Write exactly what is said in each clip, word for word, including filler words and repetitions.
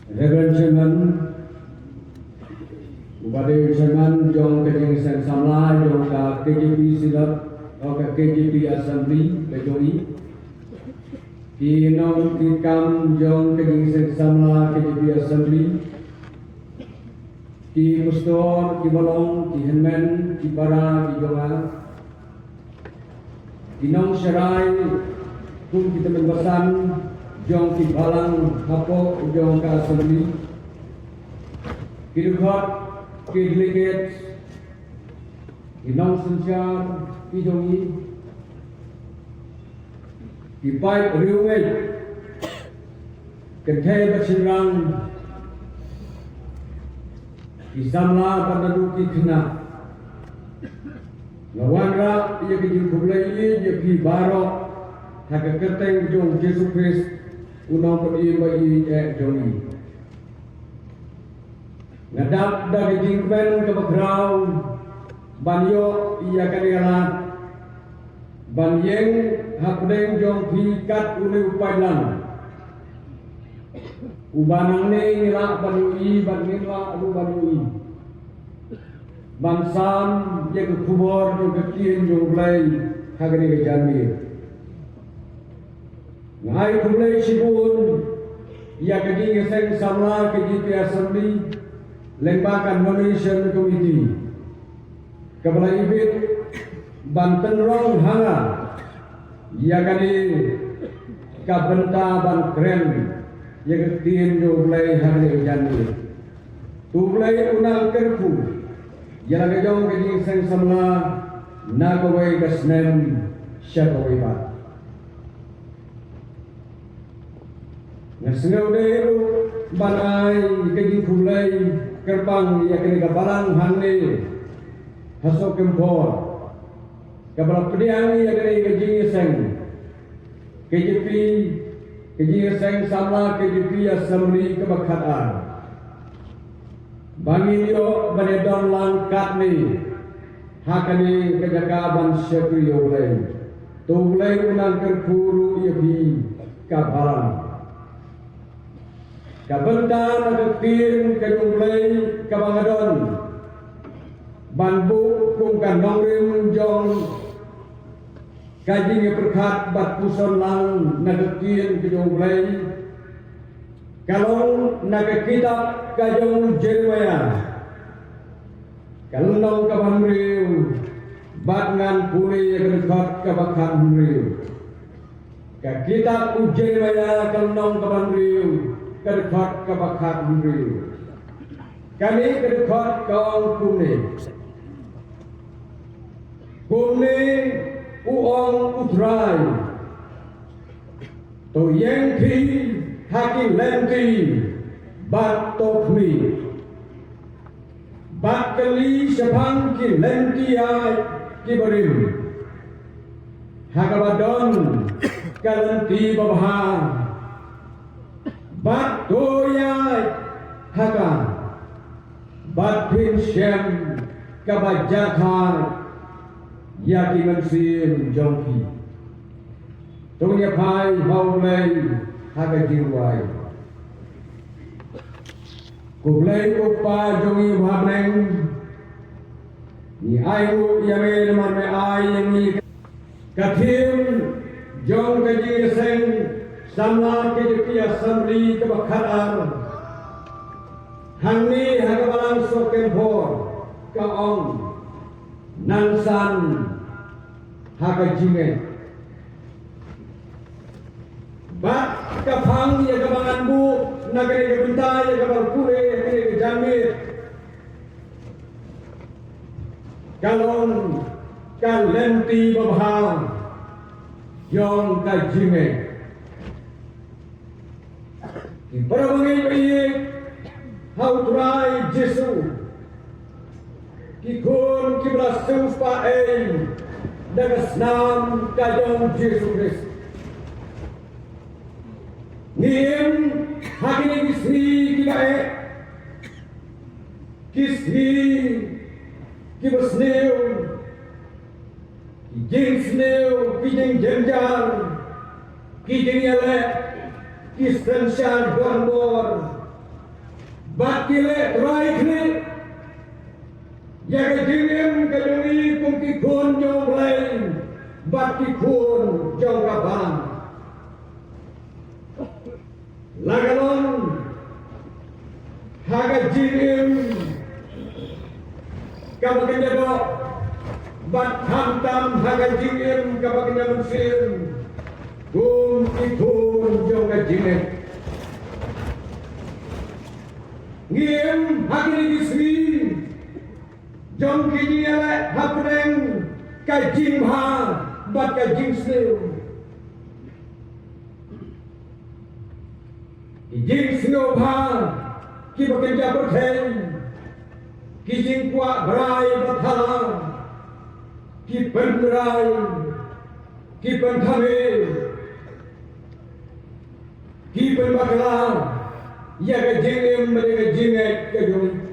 Reverend Chairman, uba dei u Chairman jong ka Jingïaseng Samla jong ka K J P Synod, ka K J P Assembly ka jong i, ki nongtrei kam jong ka Jingïaseng Samla K J P Assembly, ki pastor, ki balang, ki hynmen, ki para, ki jong nga, ki nongsharai kum ki tymmen basan jong ki balang hapoh jong ka Assembly, ki dkhot, ki delegate, ki nongsynshar ki jong i, ki paid riewngeit, kynthei bad shynrang, ki samla bad naduh ki khynnah. Nga wanrah ïa ka jingkhublei ïa phi baroh ha ka kyrteng jong Jisu Khrist, u nongpynim ba ïeit jong i. Nga dap da ka jingkmen kaba khraw ban ïoh ïa kane ka lad ban ïeng hapdeng jong phi kat une u paidlang uba nangne ngi lah ban ïohi, ban ngin lah ruh ban ïohi, ban sam ïa ka khubor jong ka ktien jong U Blei ha kane ka janmiet. Nga ai khublei shibun ïa ka Jingïaseng Samla K J P Assembly lyngba ka Nomination Committee kaba la ibit ban pynrong ha nga ïa kane ka bynta ban kren ïa ka ktien jong U Blei ha kane ka janmiet. To U Blei un nang kyrkhu ïa la ka jong ka Jingïaseng Samla na kawei ka snem sha kawei pat. Nga sngew dei ruh ban ai ka jingkhublei kyrpang ïa kane ka balang hangne ha Sohkymphor kaba la pdiang ïa kane ka jingïaseng K J P, ka Jingïaseng Samla K J P Assembly kaba khatar. Ba ngin ïoh ban ïadon lang katne ha kane ka jaka ban shakri ïa U Blei. To U Blei un nang kyrkhu ruh ïa phi ka balang. Ka bynta na ka ktien ka jong U Blei kaba nga don ban buh kum ka nongrim jong ka jingïapyrkhat bad puson lang na ka ktien ka jong U Blei ka long na ka kitab ka jong u Jeremiah, ka lynnong kaba hynriew, bad ngan pule ïa ka dkhot kaba khathynriew. Ka kitab u Jeremiah ka lynnong kaba hynriew, ka dkhot kaba khathynriew. Kane ka dkhot ka ong kumne. Kumne u ong U Trai: To ïeng phi ha ki lynti bad to khmih, bad kylli shaphang ki lynti ïaid kiba rim, ha kaba don ka lynti babha, bad to ïaid ha ka, bad phin shem kaba jahthait ïa ki mynsiem jong phi. To ngin ïa phai ha U Blei ha ka jingrwai. Ko Blei ko Kpa jong ngi uba ha bneng, ngi ai nguh ïa me namar me ai ïa ngi ka theme jong ka Jingïaseng Samla K J P Assembly kaba khatar hangne ha ka balang Sohkymphor, ka ong: Nang san ha ka jingngeit. Bad ka phang ïa kaba ngan buh na kane ka bynta ïa kaba pule ha kane ka janmiet ka long ka lynti babha jong ka jingngeit. Ki para bangeit ba ïeit ha U Trai Jisu, ki khun kiba la sngewspah ei da ka snam ka jong U Jisu Khrist. Ngi im ha kine ki sngi kiba eh, ki sngi kiba sniew, ki jingsniew, ki jingjynjar, ki jingïaleh, ki synshar donbor, Bad ki leh trai khlieh ïa ka jingim ka jong ngi kum ki khun jong U Blei bad ki khun jong ka balang. La ka long ha ka jingim kaba kynja doh bad khamtam ha ka jingim kaba kynja mynsiem kum ki khun jong ka jingngeit. Ngi im ha kine ki sngi jong ki jingïaleh hapdeng ka jingbha bad ka jingsniew. Ki jingsngewbha kiba kynja pyrthei, ki jingkwah brai ba thala, ki pynrai, ki pynthame, ki pynbakla ïa ka jingim bad ïa ka jingngeit ka jong ngi.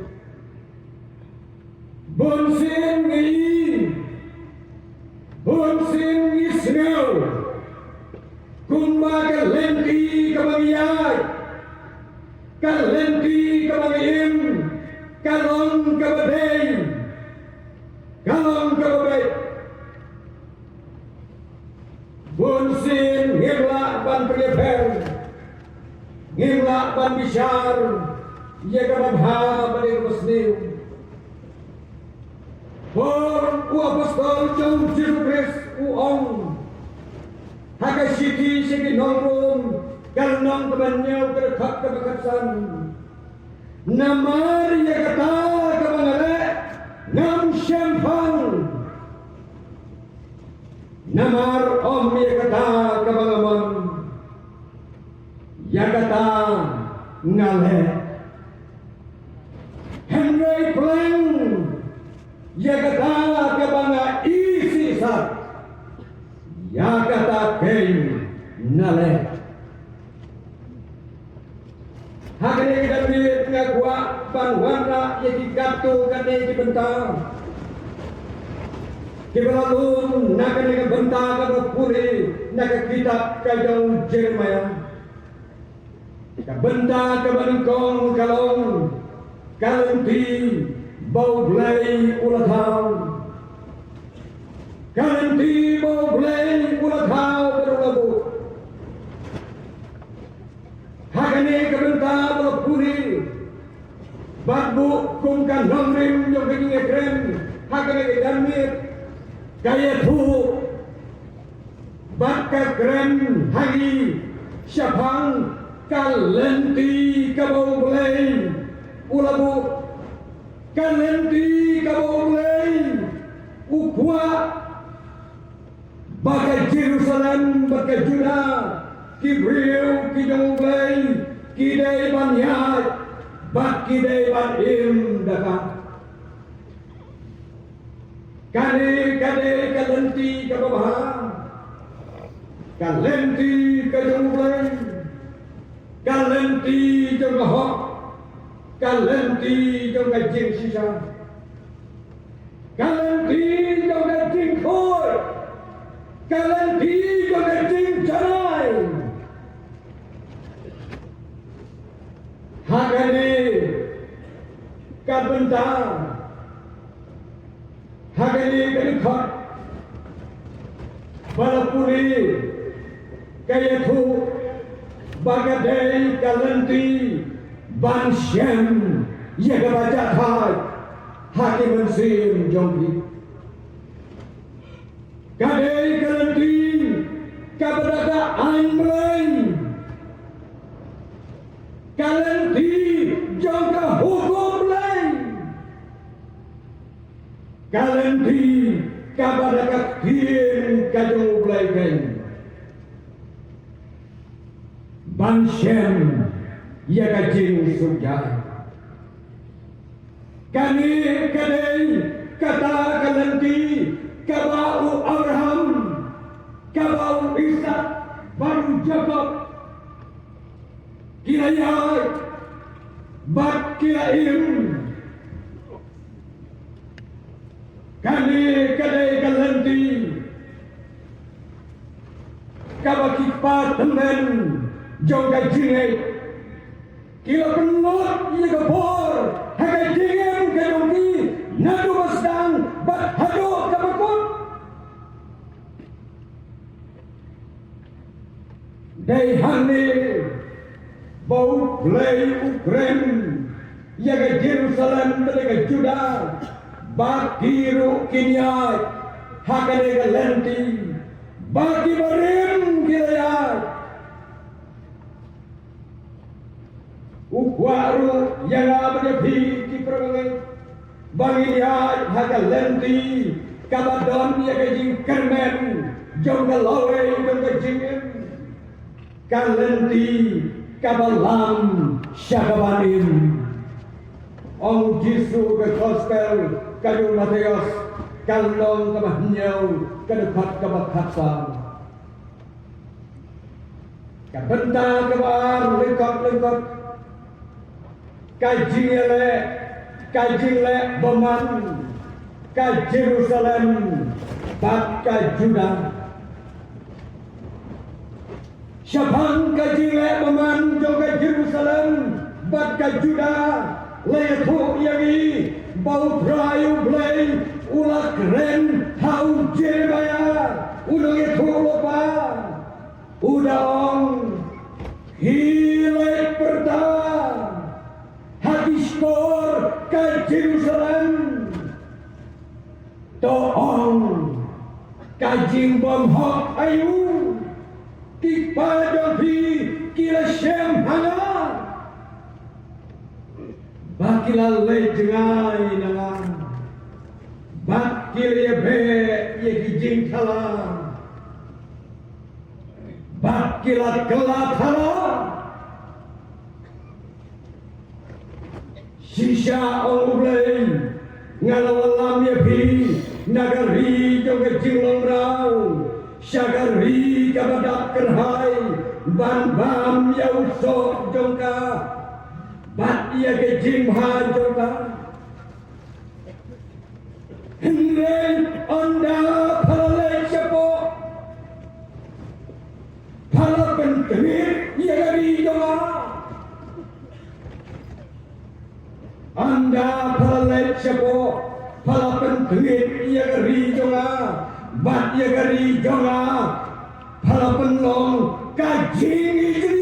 Bunsien ngi, bunsien ngi sngew kumba ka lynti kaba ngi ïaid, ka lynti kaba ngi im, ka long kaba dei, ka long kaba beit. Bunsien ngim lah ban pynïapher, ngim lah ban bishar ïa kaba bha bad ïa kaba sniew. Paul u apostol jong U Jisu Khrist u ong ha ka shithi sha ki nong Rom, ka lynnong kaba hynñiew, ka dkhot kaba khatsan. Namar ïa kata kaba nga leh ngam shemphang. Namar ym ïa kata kaba nga mon, ïa kata nga leh. Hynrei pleng ïa kata kaba nga isih sat, ïa kata keiñ nga leh. Ha kane ka miet nga kwah ban wanrah ïa ki katto katne ki bynta kiba la lum na kane ka bynta kaba pule na ka kitab ka jong u Jeremaïah. Ka bynta kaba nyngkong ka long ka lynti ba U Blei u la thaw. Ka lynti ba U Blei u la thaw bad u la buh. Ha kane ka bynta ba la pule bad buh kum ka nongrim jong ka jingïakren ha kane ka janmiet, ka ïathuh bad ka kren ha ngi shaphang ka lynti kaba U Blei u la buh, ka lynti kaba U Blei u kwah ba ka Jerusalem bad ka Judah, ki briew ki jong U Blei, ki dei ban ïaid bad ki dei ban im da ka. Kane ka dei ka lynti kaba bha, ka lynti ka jong U Blei, ka lynti jong ka hok, ka lynti jong ka jingshisha, ka lynti jong ka jingkhuid, ka lynti jong ka jingjanai. Ha kane ka bynta, ha kane ka dkhot ba la pule, ka ïathuh ba ka dei ka lynti ban shem ïa kaba jahthait ha ki mynsiem jong ki. Ka dei ka lynti kaba da ka aiñ Blei, ka lynti jong ka hukum Blei, ka lynti kaba da ka ktien ka jong U Blei keiñ ban shem ïa ka jingsuk jai. Kane ka dei kata ka lynti kaba u Abraham, kaba u Isaak bad u Jakob ki la ïaid bad ki la im. Kane ka dei ka lynti kaba ki kpa tymmen jong ka jingngeit Ki la pynlut ïa ka bor ha ka jingim ka jong ki naduh ba sdang bad haduh kaba kut. Dei hangne ba U Blei u kren ïa ka Jerusalem bad ïa ka Judah, ba ki ruh kin ïaid ha kane ka lynti, ba ki barim ki la ïaid. U kwah ruh ïa nga bad ïa phi ki para bangeit ba ngin ïaid ha ka lynti kaba don ïa ka jingkyrmen jong ka lawei jong ka jingim, ka lynti kaba lam sha ka ban im. Ong Jisu ka Gospel ka jong u Mathaios, ka lynnong kaba hynñiew, ka dkhot kaba khatsaw. Ka bynta kaba ar, lyngkot lyngkot, ka jingïaleh, ka jingleh bymman ka Jerusalem bad ka Judah. Shaphang ka jingleh bymman jong ka Jerusalem bad ka Judah, la ïathuh ïa ngi ba U Trai U Blei u la kren ha u Jeremaïah, u nongïathuhlypa. U da ong, khie leit pyrta ha ki shkor ka Jerusalem. To ong, ka jingbymhok aïu ki kpa jong phi ki la shem ha nga, ba ki la leit jngai na nga, bad ki la ïabeh ïa ki jingthala, bad ki la kylla thala. Shisha, ong U Blei, nga la wallam ïa phi na ka ri jong ka jinglong mraw sha ka ri kaba dap kyrhai, ban bam ïa u soh jong ka bad ïa ka jingbha jong ka. Hynrei ynda pha la leit shapoh, pha la pyntngit ïa ka ri jong nga. Ynda pha la leit shapoh, pha la pyntngit ïa ka ri jong nga, bad ïa ka ri jong nga pha la pynlong ka jingïeit.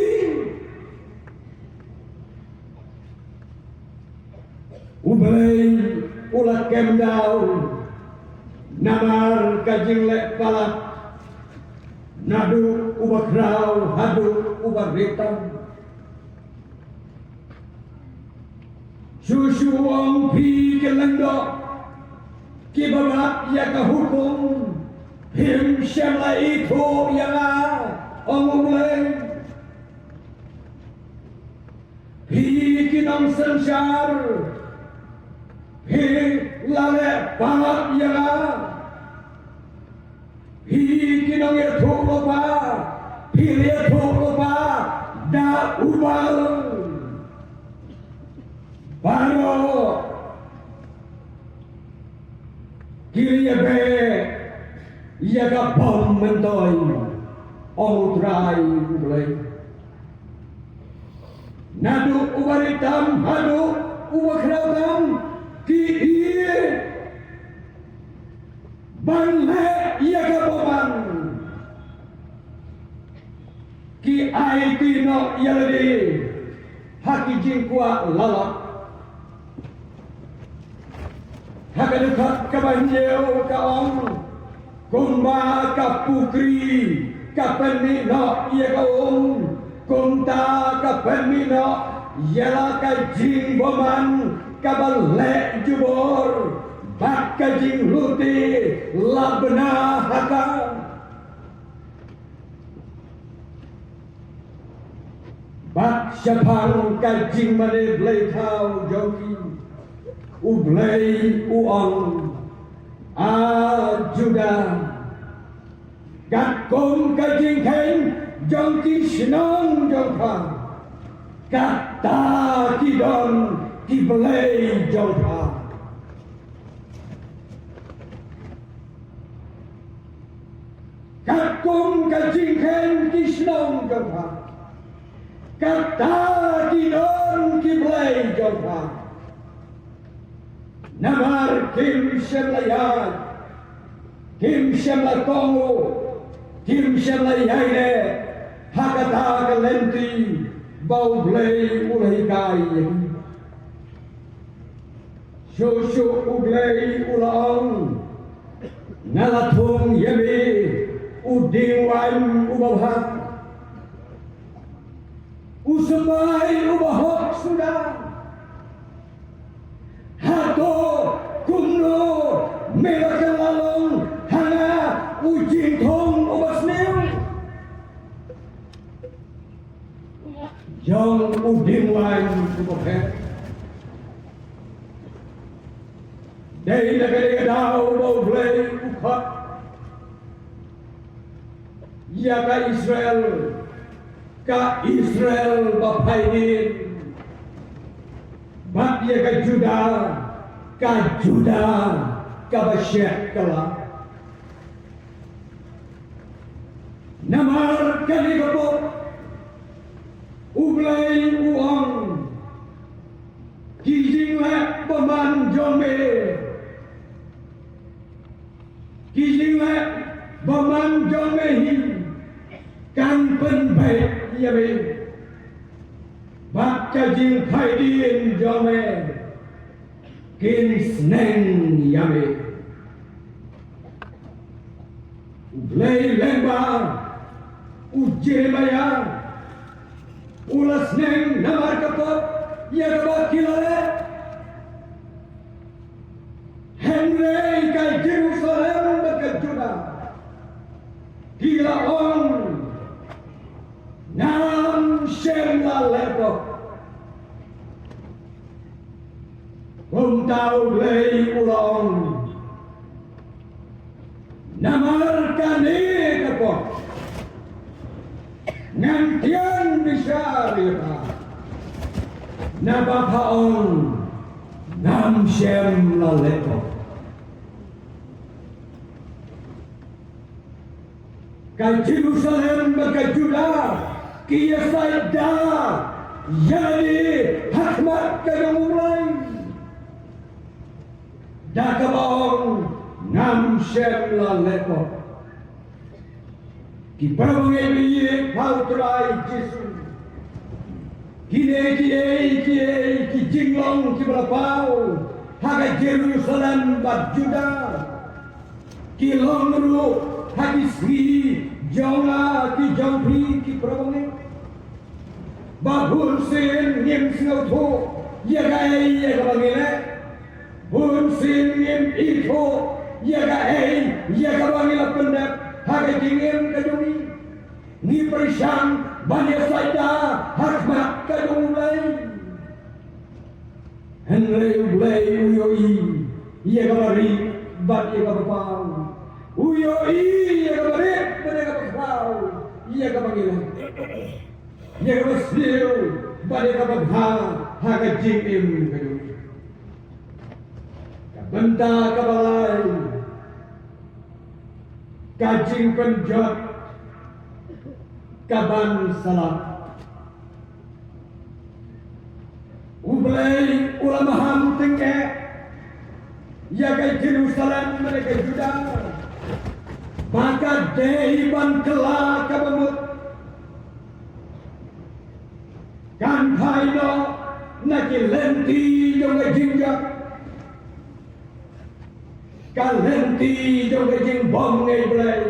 U Blei u la kem daw namar ka jingleh palat, naduh uba khraw haduh uba ritam. Shu shu ong phi ki lyngdoh kiba bat ïa ka hukum, phim shym la ithuh ïa nga, ong U Blei. Phi ki nongsynshar, phi la leh palat ïa nga. Phi ki nongïathuhlypa, phi la ïathuhlypa da u Baal. Baroh ki la ïabeh ïa ka bym myntoi, ong U Trai U Blei. Naduh uba ritam haduh uba khraw tam, ki ïeit ban leh ïa ka bymman. Ki aiti noh ïa lade ha ki jingkwah lalap. Ha ka dkhot kaba hynñiew ka ong, kumba ka pukri ka pynmih noh ïa ka um, kumta ka pynmih noh ïa la ka jingbymman kaba leh jubor, bad ka jingluti la bna ha ka. Bad shaphang ka jingmane blei thaw jong ki, U Blei u ong, A Judah, katkum ka jingkheiñ jong ki shnong jong pha, kata ki don ki blei jong pha. Katkum ka jingkheiñ ki shnong jong pha, kata ki don Blei jong pha. Namar kim shym la ïaid, kim shym la kohnguh, kim shym la ïaineh ha kata ka lynti ba U Blei u la hikai ïa ki. Shuh shuh U Blei u la ong, nga la thung ïa me u dieng waiñ uba bha, u symbai uba hok suda. Hato kumno me la kylla long ha nga u jingthung uba sniew? Jong u dieng waiñ uba pher. Dei na kane ka daw ba U Blei u khot ïa ka Israel, ka Israel ba phaidien, bad ïa ka Juda, ka Juda kaba shait kylla. Namar kane ka pop U Blei u ong, ki jingleh bymman jong me, ki jingleh bymman jong me hi kan pynbeit ïa me, bad ka jingphaidien jong me kin sneng ïa me. U Blei lyngba u Jeremaïah u la sneng namar ka pop ïa kaba ki la leh. Hynrei ka Jerusalem bad ka Juda ki la ong, ngam shym la leh pop. Kumta U Blei u la ong, namar kane ka pop ngan tieng bishar ïa pha, naba pha ong, ngam shym la leh pop. Ka Jerusalem bad ka Juda ki ïasaid da ïa lade ha khmat ka jong U Blei, da kaba ong, ngam shym la leh pop. Ki para bangeit ba ïeit ha U Trai Jisu, kine kiei kiei ki jinglong kiba la paw ha ka Jerusalem bad Juda ki long ruh ha ki sngi jong nga, ki jong phi ki para bangeit. Ba bunsien ngim sngewthuh ïa kaei ïa kaba ngi leh. Bunsien ngim ithuh ïa kaei ïa kaba ngi la pyndep ha ka jingim ka jong ngi. Ngi pyrshang ban ïasaid da ha khmat ka jong U Blei. Hynrei U Blei u ïohi ïa kaba rit bad ïa kaba paw. U ïohi ïa kaba rit bad ïa kaba khraw, ïa kaba ngi leh, ïa kaba sniew bad ïa kaba bha ha ka jingim ka jong ngi. Ka bynta kaba lai, ka jingpynjot kaban sa lap. U Blei u la maham tyngeh ïa ka Jerusalem bad ïa ka Juda ba ka dei ban kylla kaba mut. Kan phai noh na ki lynti jong ka jingjot, ka lynti jong ka jingbymngeit Blei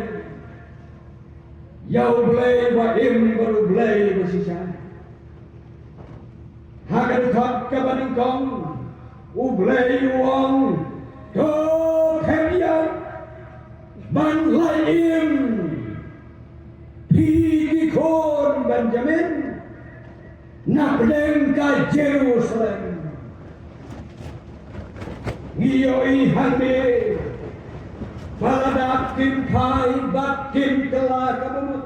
ïa U Blei ba im bad U Blei ba shisha. Ha ka dkhot kaba nyngkong U Blei u ong, to phet ïa ban lait im, phi ki khun Benjamin, na pdeng ka Jerusalem. Ngi ïohi hangne ba lada kim phai bad kim kylla kaba mut,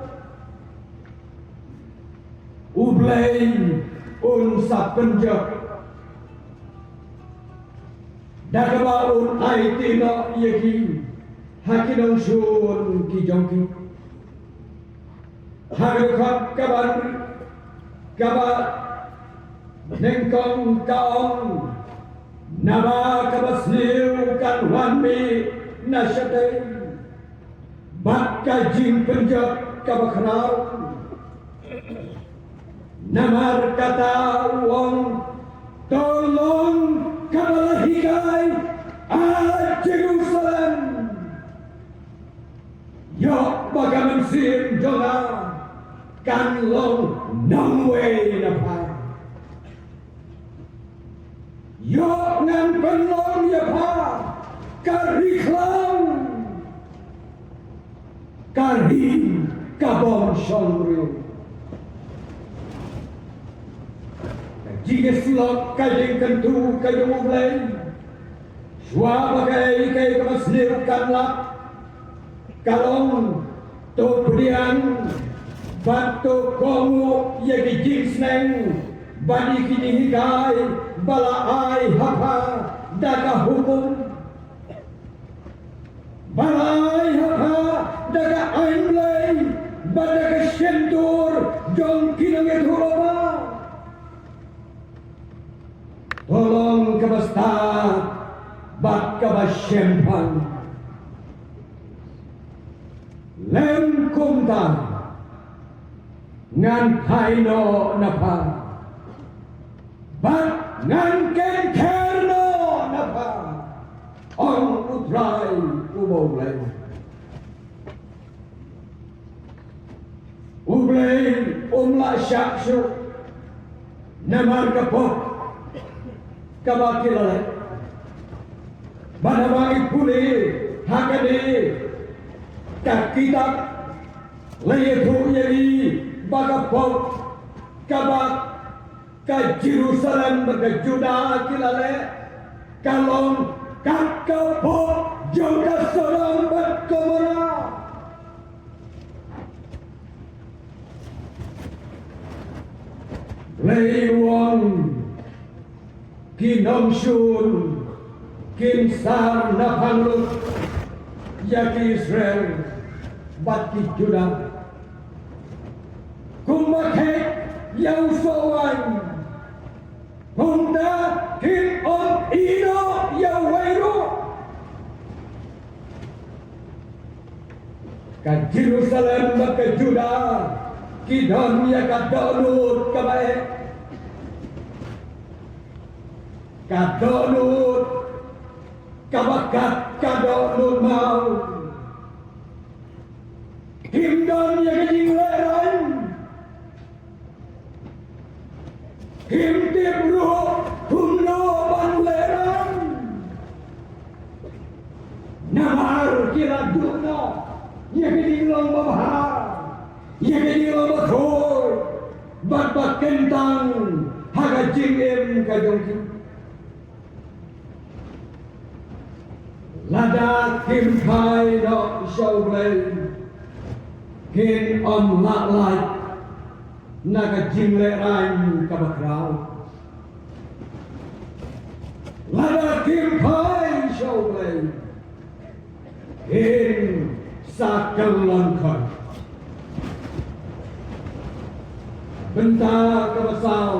U Blei un sa pynjot da kaba un aiti noh ïa ki ha ki nongshun ki jong ki. Ha ka dkhot kaba, kaba Nyngkong ka ong, naba kaba sniew kan wan mih na shatei, bad ka jingpynjot kaba khraw. Namar kata u ong, to long kaba la hikai, a Jerusalem. Ïoh ba ka mynsiem jong nga kan long nongwei na pha. Ïoh ngan pynlong ïa pha ka ri khlaw, ka ri ka bym shong briew. Ka jingïasyllok, ka jingkyntu ka jong U Blei shuwa ba kaei kaei kaba sniew kan lap, ka long, to pdiang bad to kohnguh ïa ki jingsneng bad ïa ki jinghikai ba la ai ha pha da ka hukum, ba la ai ha pha da ka aiñ Blei bad da ka shyntur jong ki nongïathuhlypa. To long kaba stad bad kaba shemphang. Lym kumta, ngan phai noh na pha bad ngan kynther noh na pha, ong U Trai uba U Blei. U Blei um lah shah shuh namar ka pop kaba ki la leh. Bad haba ngi pule ha kane ka kitab, la ïathuh ïa ngi ba ka pop kaba ka Jerusalem bad ka Judah ki la leh, ka long kat ka pop jong ka Sodom bad Gomorrah. Blei u ong, ki nongshun kin sar na phang lut ïa ki Israel bad ki Judah, kumba khet ïa u soh waiñ. Kumta kin ym ïehnoh ïa uwei ruh. Ka Jerusalem bad ka Judah ki don ïa ka dohnud kaba eh, ka dohnud kaba kat ka dohnud maw. Kim don ïa ka jinglehrain. Kim tip ruh kumno ban lehraiñ. Namar ki la duh noh ïa ka jinglong babha, ïa ka jinglong bakhuid bad bakyntang ha ka jingim ka jong ki. Lada kim phai noh sha U Blei, kin ym lah lait na ka jinglehrain kaba khraw. Lada kim phai sha U Blei, kin sa kyllon khot. Bynta kaba saw,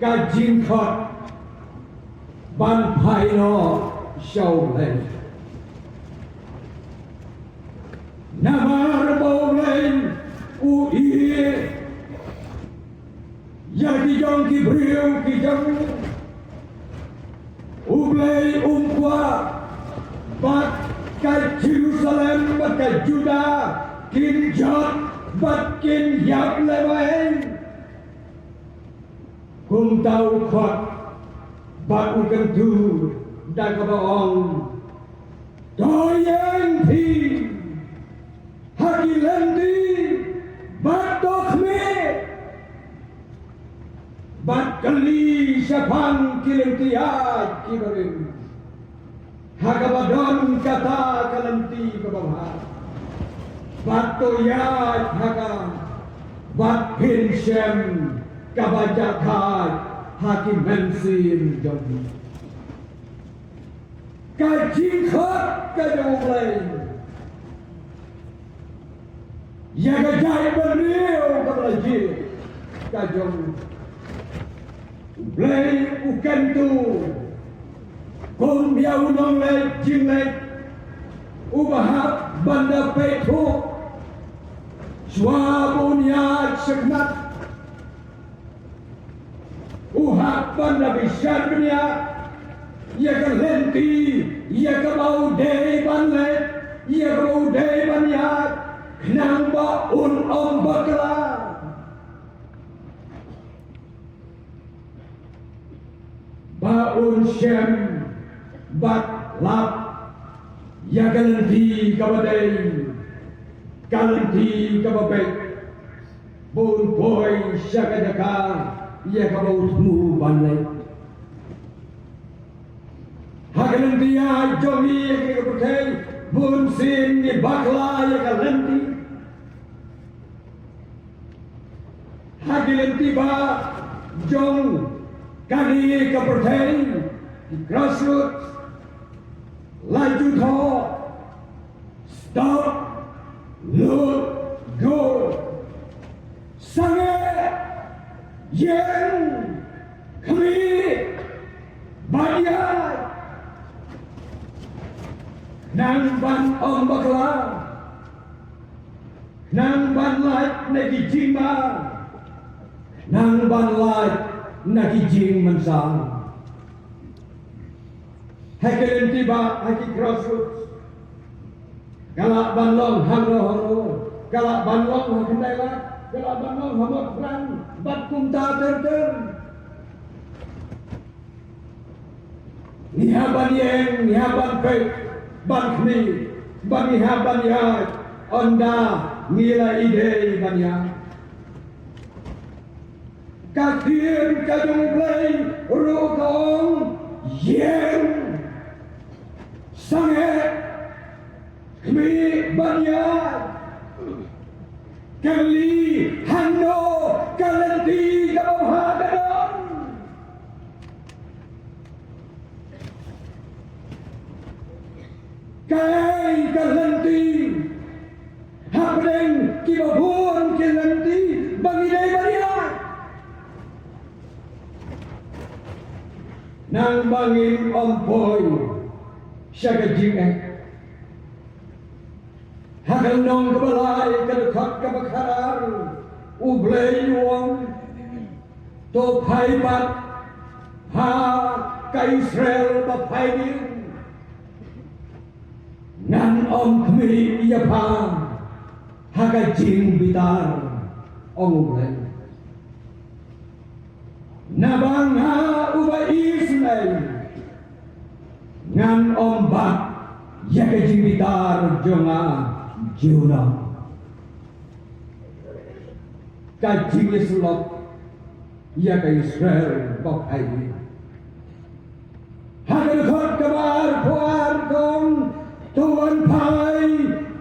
ka jingkhot ban phai noh sha U Blei. Namar ba U Blei u ïeh ïa ki jong ki briew ki jong u. U Blei um kwah ba ka Jerusalem bad ka Judah kin jot bad kin ïap lehbeiñ. Kumta u khot bad u kyntu da kaba ong, to ïeng phi ha ki lynti bad to khmih bad kylli shaphang ki lynti ïaid kiba rim, ha kaba don kata ka lynti kaba bha. Bad to ïaid ha ka, bad phin shem kaba jahthait ha ki mynsiem jong phi. Ka jingkhot ka jong U Blei ïa ka jaitbynriew kaba la jied. ka jong U Blei u kyntu kum ïa u nongleit jingleit uba hap ban da peit thuh shuwa ba un ïaid shakhmat. U hap ban da bishar bniah ïa ka lynti ïa kaba u dei ban leit, ïa kaba u dei ban ïaid, khnang ba un ym bakla, ba un shem bad lap ïa ka lynti kaba dei, ka lynti kaba beit, ba un poi sha ka jaka ïa kaba u thmu ban leit. Ha ka lynti ïaid jong ngi ïa ka pyrthei, bunsien ngi bakla ïa ka lynti. Ha ki lynti ba jong kane ka pyrthei, ki Crossroads la ju thoh, stop, look, go. Sangeh, ïeng, khmih, bad ïaid. Nang ban ym bakla. Nang ban lait na ki jingma, nang ban lait na ki jingmynsaw. Ha ki lynti ba, ha ki Crossroads, ka lah ban long hangno hangno, ka lah ban long ha Khyndailad, ka lah ban long ha Mawprang, bad kumta ter ter. Ngi hap ban ïeng, ngi hap ban peit, ban khmih, bad ngi hap ban ïaid, ynda ngi la ïadei ban ïaid. Ka ktien ka jong U Blei ruh ka ong, ïeng, sangeh, khmih bad ïaid. Kylli hangno ka lynti kaba bha ka don. Kaei ka lynti hapdeng kiba bun ki lynti ba ngi dei ban ïaid? Nang ba ngin ym poi sha ka jingeh. Ha ka lynnong kaba lai, ka dkhot kaba khatar, U Blei u ong, to phai pat ha ka Israel ba phai dien. Ngan ym khmih ïa pha ha ka jingbitar, ong U Blei. Naba nga uba isynei ngan ym bat ïa ka jingbitar jong nga junom. Ka jingïasyllok ïa ka Israel ba phai. Ha ka dkhot kaba arphew ar ka ong, to wan phai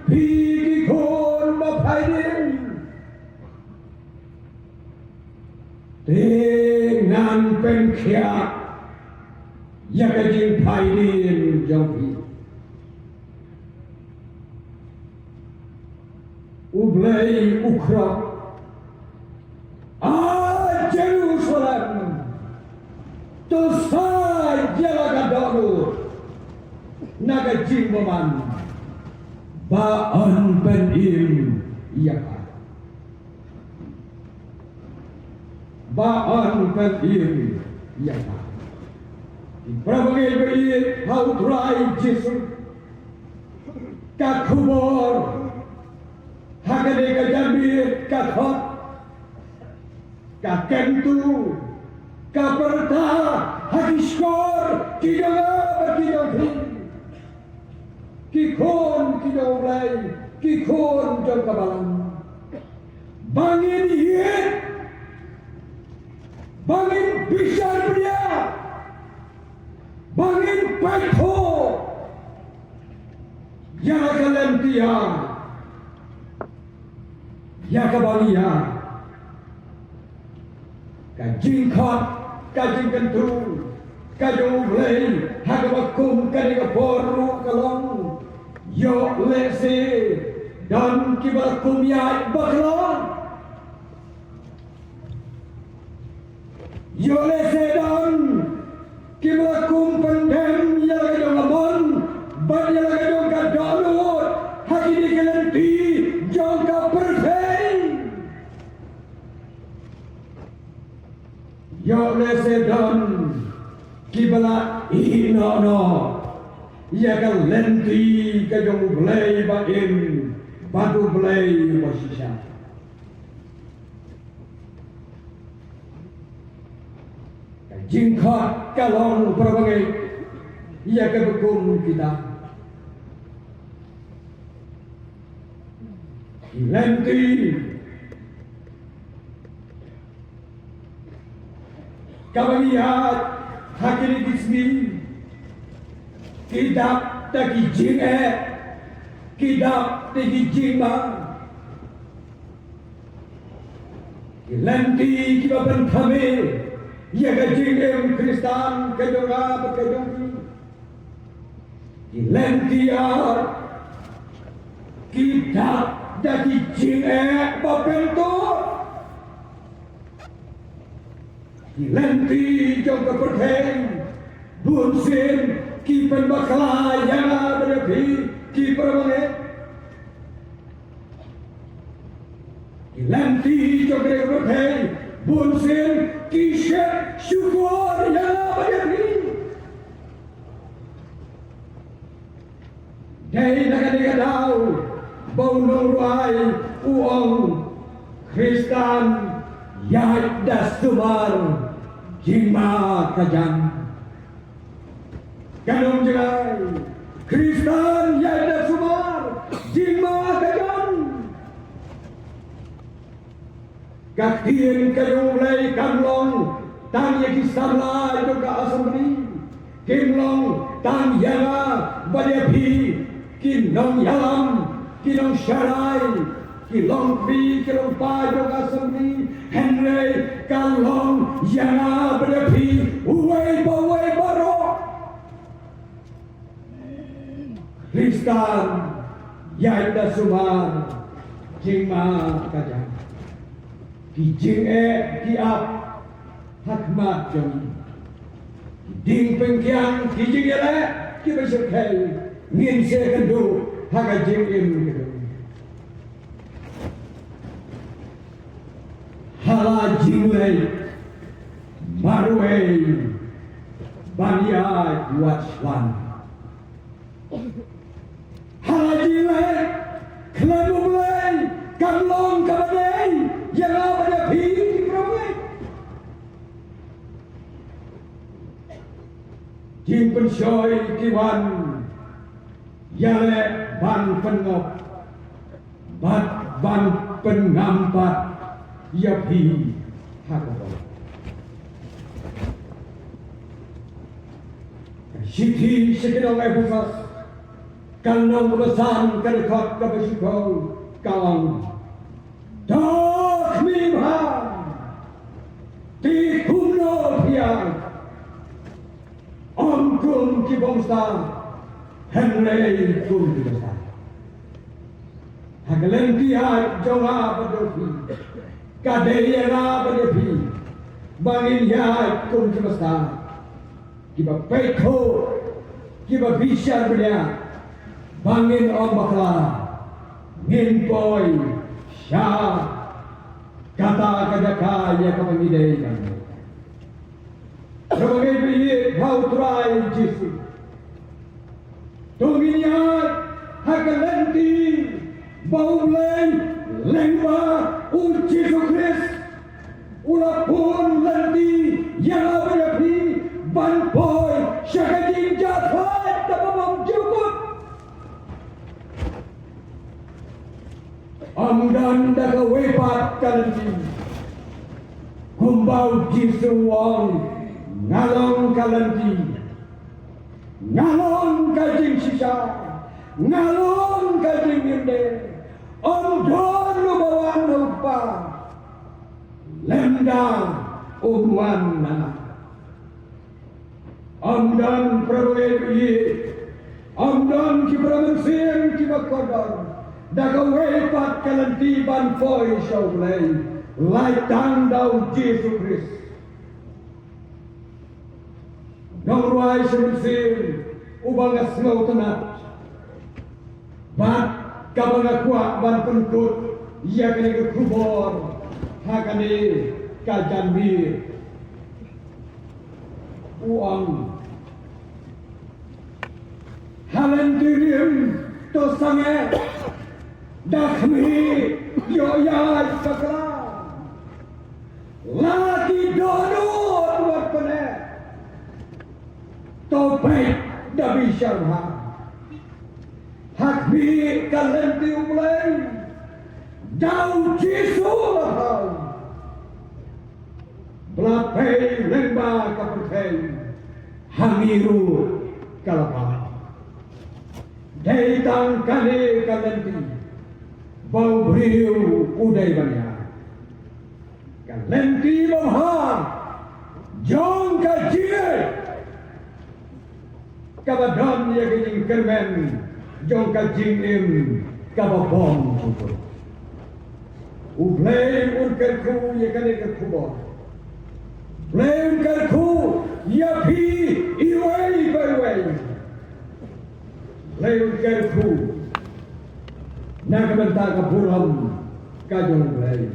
phi ki khun ba phai dien. Te ngan pynkhiah ïa ka jingphai dien jong phi. U Blei u khroh. A Jerusalem, to sa ïa la ka dohnud na ka jingbymman, ba yn pynim ïa ka. Ba yn pynim ïa ka. Ki para bangeit ba ïeit ha U Trai Jisu, ka khubor ha kane ka janmiet ka khot, ka kyntu, ka pyrta ha ki shkor ki jong nga bad ki jong phi. Ki khun ki jong U Blei, ki khun jong ka balang. Ba ngin ïeit, ba ngin bishar bniah, ba ngin pyrkhat ïa ka lynti ïa kaba ngi ïa. Ka jingkhot, ka jingkyntu ka jong U Blei ha kaba kum kane ka por ruh ka long, ïoh lehse don kiba kum ïaid bakla. Ïoh lehse don kiba la kum pyndem ïa la ka jong ka mon bad ïa la ka jong ka dohnud ha kine ki lynti jong ka pyrthei. Ïoh lehse don kiba la ïeh noh noh ïa ka lynti ka jong U Blei ba im bad U Blei ba shisha. Ka jingkhot ka long, para bangeit, ïa kaba kum kita. Ki lynti kaba ngi ïaid ha kine ki sngi ki dap da ki jingeh, ki dap da ki jingma. Ki lynti kiba pynthame ïa ka jingim Khristan ka jong nga bad ka jong phi. Ki lynti ar ki dap da ki jingeh ba pyntur. Ki lynti jong ka pyrthei bunsien ki pynbakla ïa nga bad ïa phi, ki para bangeit. Ki lynti jong ka pyrthei bunsien ki shet shukor ïa nga bad ïa phi. Dei na kane ka daw ba u nongrwai u ong, Khristan ïaid da sumar, jingma ka jan. Ka nongjngai, Khristan ïaid da sumar, jingma ka jan. Ka ktien ka jong U Blei kam long tang ïa ki samla jong ka assembly, kim long tang ïa nga bad ïa phi, ki nongïalam, ki nongsharai, ki longkmie, ki longpa jong ka assembly, hynrei ka long ïa nga bad ïa phi uwei pa uwei baroh. Khristan ïaid da sumar, jingma ka jan. Ki jingeh ki ap ha khmat jong ngi. Ki diengpyngkiang, ki jingïaleh kiba shyrkhei, ngin sa ïakynduh ha ka jingim ka jong ngi. Ha la jingleit marwei ban ïaid wad shlur. Ha la jingleit khlem U Blei, kan long kaba dei ïa nga bad ïa phi, ki para bangeit. Jingpynshoi ki wan ïaleh ban pynngop bad ban pyngam pat ïa phi ha ka bor. Ka shithi sha ki nong Ephesos, ka lynnong kaba san, ka dkhot kaba shiphew, ka ong: To khmih bha, te kumno phi ïaid, ym kum ki bym stad, hynrei kum kiba stad. Ha ka lynti ïaid jong nga bad jong phi, ka dei ïa nga bad ïa phi ba ngin ïaid kum kiba stad, kiba peit thuh, kiba bishar bniah, ba ngin ym bakla, ngin poi sha kata ka jaka ïa kaba ngi dei ban leit. Kaba ngi ïeit ha U Trai Jisu. To ngin ïaid ha ka lynti ba U Blei lyngba U Jisu Khrist u la bun lynti ïa nga bad ïa phi ban poi sha ka jingjahthait kaba bymjukut. Ym don da kawei pat ka lynti. Kumba U Jisu u ong, nga long ka lynti, nga long ka jingshisha, nga long ka jingim de. Ym don uba wan ha U Kpa lymda um wan na nga. Ym don, para bangeit, ym don ki para mynsiem kiba kordor da kawei pat ka lynti ban poi sha U Blei, lait tang da U Jisu Khrist. Nongrwai Shamsir, uba nga sngewtynnat bad kaba nga kwah ban pynkut ïa kane ka khubor ha kane ka janmiet. U ong, ha lynti rim to sangeh, da khmih ïoh ïaid bakla. La ki dohnud wat pyneh, to beit da bishar bha. Ha khmih ka lynti U Blei, da U Jisu la thaw. Ba la pei lyngba ka pyrthei, ha ngi ruh ka la pei. Dei tang kane ka lynti ba u briew u dei ban ïaid. Ka lynti babha jong ka jingngeit kaba don ïa ka jingkyrmen jong ka jingim kaba bymjukut. U Blei un kyrkhu ïa kane ka khubor. Blei un kyrkhu ïa phi iwei pa iwei. Blei un kyrkhu na ka bynta ka burom ka jong U Blei.